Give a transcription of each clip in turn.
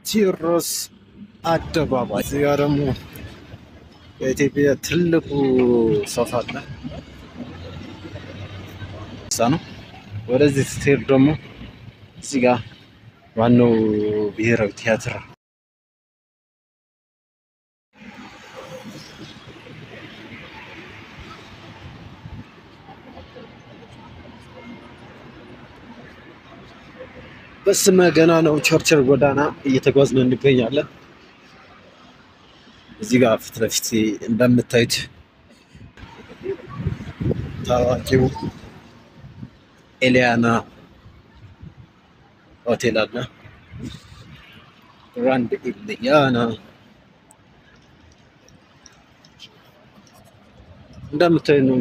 ቴዎድሮስ አደባባይ። እዚህ ጋር ደግሞ የኢትዮጵያ ትልቁ ሶፋ አለ ነው። ወደዚህ ስትሄድ ደግሞ እዚህ ጋር ዋናው ብሔራዊ ቲያትር በስመ ገና ነው ቸርችል ጎዳና እየተጓዝን እንገኛለን። እዚህ ጋር ፊት ለፊት እንደምታዩት ታዋቂው ኤሊያና ሆቴል አለ። ግራንድ ኤሊያና እንደምታዩት ነው።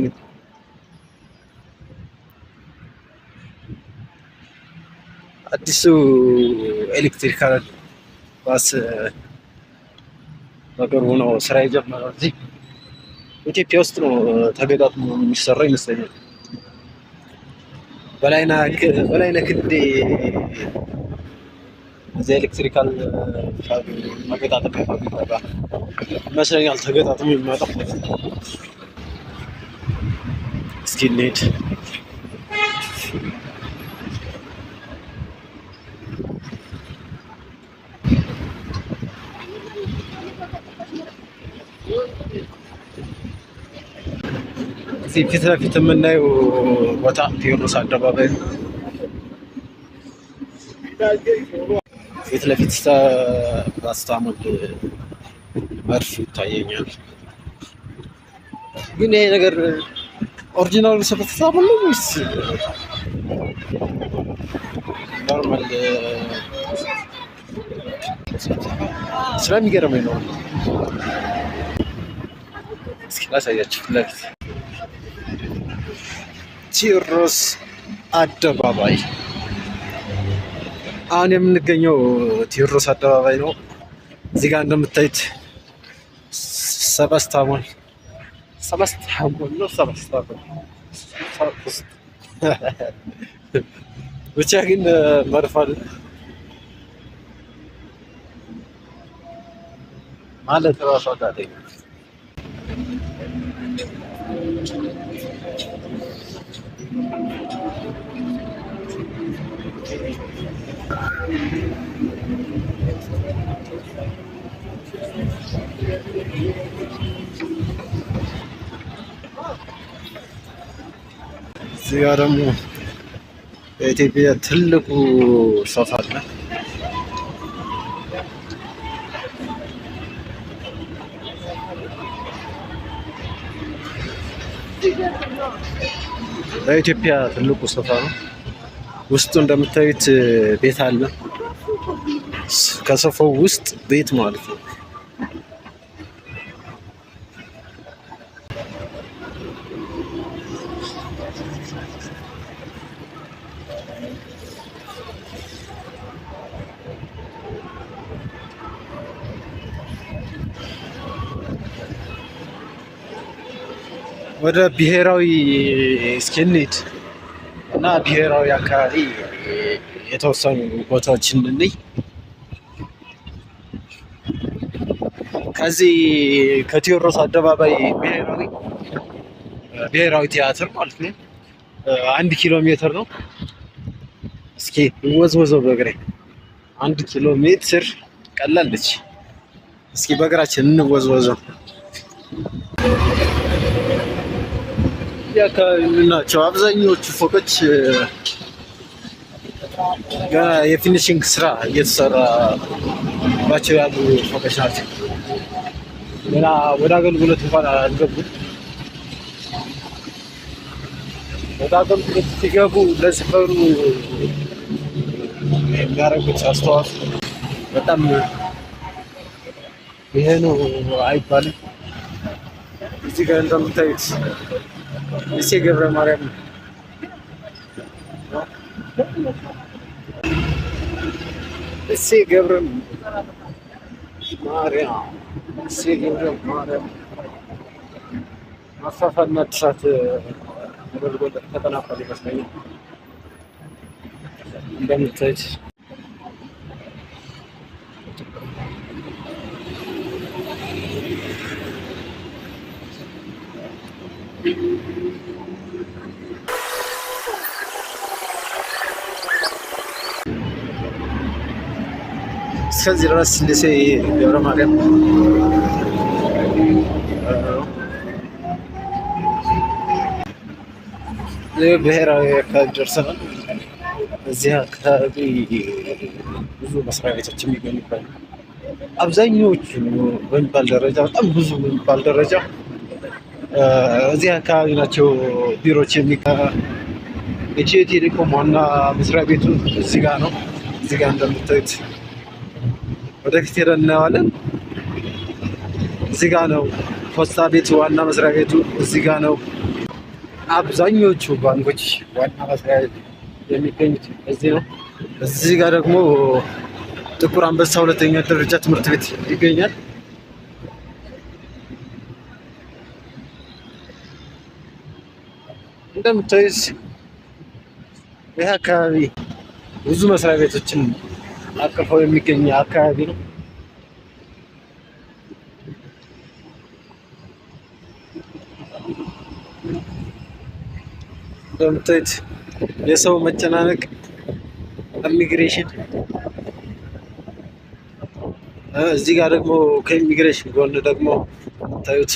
አዲሱ electrical bus በቅርቡ ነው ስራ የጀመረው። እዚህ ኢትዮጵያ ውስጥ ነው ተገጣጥሞ የሚሰራው ይመስለኛል። በላይነህ ክንዴ እዚህ electrical መገጣጠሚያ ፋብሪካ ጋር ይመስለኛል ተገጣጥሞ የሚመጣው። እስኪ እንሂድ። እዚህ ፊት ለፊት የምናየው ቦታ ቴዎድሮስ አደባባይ ነው። ፊት ለፊት ፓራስታሞል መርፌ ይታየኛል። ግን ይሄ ነገር original ኡ ፓራስታሞል ነው ወይስ normal? ስለሚገርመኝ ነው። እስኪ ላሳያችሁ ፊት ለፊት ቴዎድሮስ አደባባይ። አሁን የምንገኘው ቴዎድሮስ አደባባይ ነው። እዚህ ጋር እንደምታዩት ሰበስታሞል ሰበስታሞል ነው ሰበስታሞል ብቻ ግን መርፋል ማለት እራሱ አቃተኝ። እዚህ ጋር ደግሞ የኢትዮጵያ ትልቁ ሶፋ አለ። በኢትዮጵያ ትልቁ ሶፋ ነው። ውስጡ እንደምታዩት ቤት አለ። ከሶፋው ውስጥ ቤት ማለት ነው። ወደ ብሔራዊ እስኪ እንሂድ እና ብሔራዊ አካባቢ የተወሰኑ ቦታዎችን እንይ። ከዚህ ከቴዎድሮስ አደባባይ ብሔራዊ ቲያትር ማለት ነው 1 ኪሎ ሜትር ነው። እስኪ ወዝወዘው በእግሬ 1 ኪሎ ሜትር ቀላለች። እስኪ በእግራችን እንወዝወዘው። አካባቢ ናቸው አብዛኞቹ ፎቆች ገና የ finishing ስራ እየተሰራባቸው ያሉ ፎቆች ናቸው። ገና ወደ አገልግሎት እንኳን አልገቡም። ወደ አገልግሎት ሲገቡ ለሰፈሩ የሚያደርጉት አስተዋጽኦ በጣም ይሄ ነው አይባልም። እዚህ ጋር እንደምታዩት እሴ ገብረ ማርያም ነው። እሴ ገብረ ማርያም እሴ ገብረ ማርያም ማስፋፋትና እድሳት አገልግሎት ተጠናቋል ይመስለኛል። እንደምታዩት እስከዚህ ድረስ ሊሴ ገብረ ማርያም ብሔራዊ አካባቢ ደርሰናል። እዚህ አካባቢ ብዙ መስሪያ ቤቶች የሚገኙበት አብዛኞቹ በሚባል ደረጃ በጣም ብዙ በሚባል ደረጃ እዚህ አካባቢ ናቸው ቢሮዎች። ኢትዮ ቴሌኮም ዋና መስሪያ ቤቱ እዚህ ጋር ነው። እዚህ ጋር እንደምታዩት ወደፊት ሄደን እናየዋለን። እዚህ ጋር ነው ፖስታ ቤቱ ዋና መስሪያ ቤቱ እዚህ ጋር ነው። አብዛኞቹ ባንኮች ዋና መስሪያ ቤት የሚገኙት እዚህ ነው። እዚህ ጋር ደግሞ ጥቁር አንበሳ ሁለተኛ ደረጃ ትምህርት ቤት ይገኛል። እንደምታዩት ይህ አካባቢ ብዙ መስሪያ ቤቶችን አቅፈው የሚገኝ አካባቢ ነው። እንደምታዩት የሰው መጨናነቅ፣ ኢሚግሬሽን እዚህ ጋር ደግሞ ከኢሚግሬሽን ጎን ደግሞ የምታዩት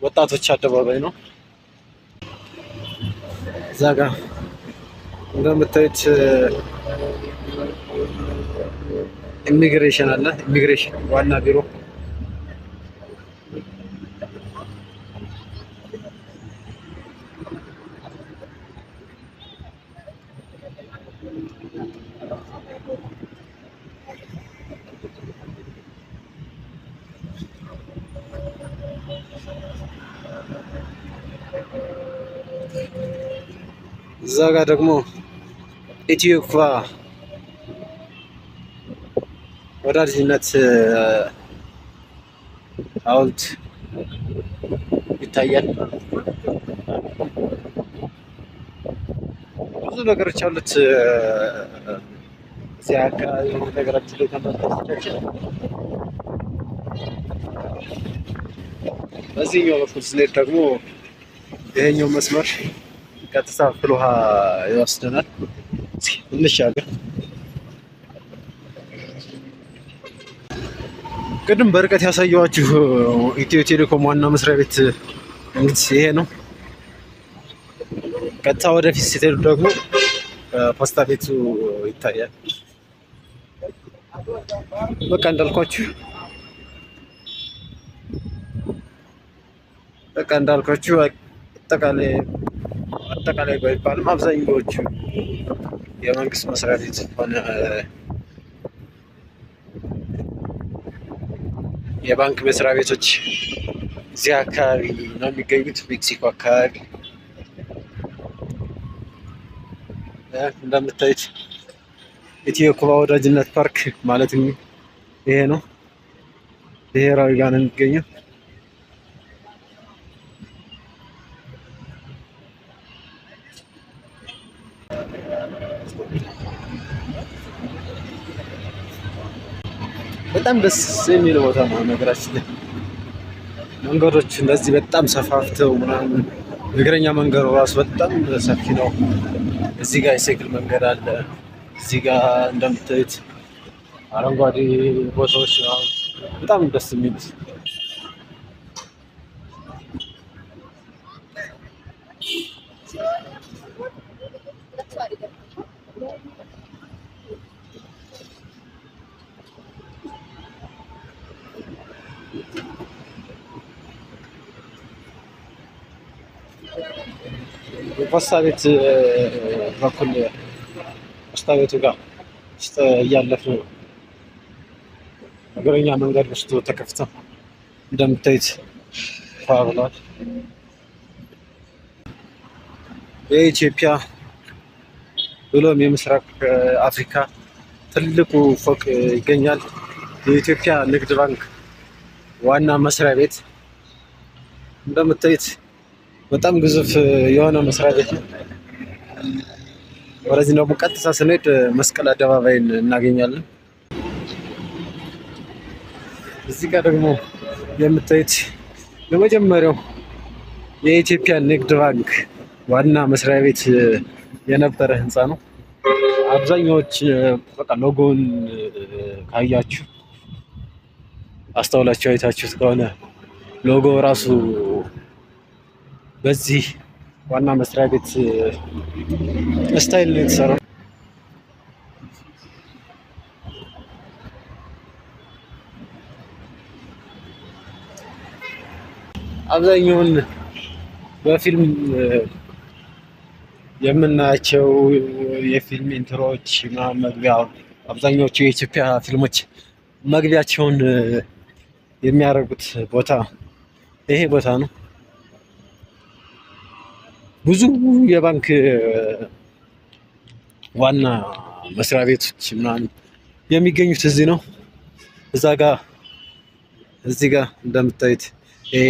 ወጣቶች አደባባይ ነው። እዛ ጋር እንደምታዩት ኢሚግሬሽን አለ። ኢሚግሬሽን ዋና ቢሮ እዛ ጋር ደግሞ ኢትዮ ኩባ ወዳጅነት ሐውልት ይታያል። ብዙ ነገሮች አሉት እዚህ አካባቢ ነገራችን ላይ ተመልካቾቻችን። በዚህኛው በኩል ስንሄድ ደግሞ ይሄኛው መስመር ቀጥታ ፍል ውሃ ይወስደናል። እንሻገር። ቅድም በርቀት ያሳየኋችሁ ኢትዮ ቴሌኮም ዋና መስሪያ ቤት እንግዲህ ይሄ ነው። ቀጥታ ወደፊት ስትሄዱ ደግሞ ፖስታ ቤቱ ይታያል። በቃ እንዳልኳችሁ አጠቃላይ ባይባልም አብዛኛዎቹ የመንግስት መስሪያ ቤት ሆነ የባንክ መስሪያ ቤቶች እዚህ አካባቢ ነው የሚገኙት። ሜክሲኮ አካባቢ እንደምታዩት ኢትዮ ኩባ ወዳጅነት ፓርክ ማለት ይሄ ነው። ብሔራዊ ጋር ነው የሚገኘው። በጣም ደስ የሚል ቦታ ነው። ነገራችን ላይ መንገዶች እንደዚህ በጣም ሰፋፍተው ምናምን እግረኛ መንገዱ ራሱ በጣም ሰፊ ነው። እዚህ ጋር የሳይክል መንገድ አለ። እዚህ ጋር እንደምታዩት አረንጓዴ ቦታዎች በጣም ደስ የሚሉት። የፖስታ ቤት በኩል ፖስታ ቤቱ ጋር ውስጥ እያለፍን እግረኛ መንገድ ውስጡ ተከፍተው እንደምታዩት ብሏል። የኢትዮጵያ ብሎም የምስራቅ አፍሪካ ትልቁ ፎቅ ይገኛል። የኢትዮጵያ ንግድ ባንክ ዋና መስሪያ ቤት እንደምታዩት በጣም ግዙፍ የሆነ መስሪያ ቤት ነው። ወደዚህ ደግሞ ቀጥታ ስንሄድ መስቀል አደባባይን እናገኛለን። እዚህ ጋር ደግሞ የምታዩት የመጀመሪያው የኢትዮጵያ ንግድ ባንክ ዋና መስሪያ ቤት የነበረ ህንፃ ነው። አብዛኛዎች በቃ ሎጎውን ካያችሁ፣ አስተውላችሁ አይታችሁት ከሆነ ሎጎ ራሱ በዚህ ዋና መስሪያ ቤት style ነው የተሰራው። አብዛኛውን በፊልም የምናያቸው የፊልም intro ዎች ምናምን መግቢያ፣ አብዛኛዎቹ የኢትዮጵያ ፊልሞች መግቢያቸውን የሚያደርጉት ቦታ ይሄ ቦታ ነው። ብዙ የባንክ ዋና መስሪያ ቤቶች ምናምን የሚገኙት እዚህ ነው። እዛ ጋ እዚህ ጋር እንደምታዩት ይሄ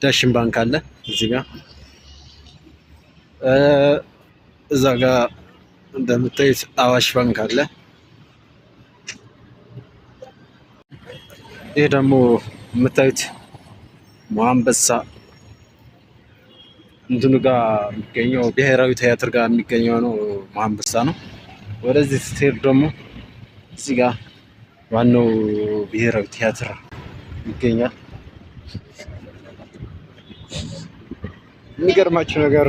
ዳሽን ባንክ አለ እዚህ ጋር፣ እዛ ጋር እንደምታዩት አዋሽ ባንክ አለ። ይሄ ደግሞ የምታዩት አንበሳ እንትኑ ጋር የሚገኘው፣ ብሔራዊ ቲያትር ጋር የሚገኘው ነው፣ አንበሳ ነው። ወደዚህ ስትሄድ ደግሞ እዚህ ጋር ዋናው ብሔራዊ ቲያትር ይገኛል። የሚገርማችሁ ነገር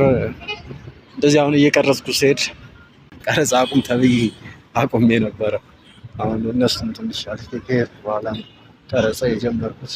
እንደዚህ አሁን እየቀረጽኩ ስሄድ ቀረጻ አቁም ተብዬ አቁሜ ነበረ። አሁን እነሱን ትንሽ አልፌ ከሄድኩ በኋላ ነው ቀረጻ የጀመርኩት።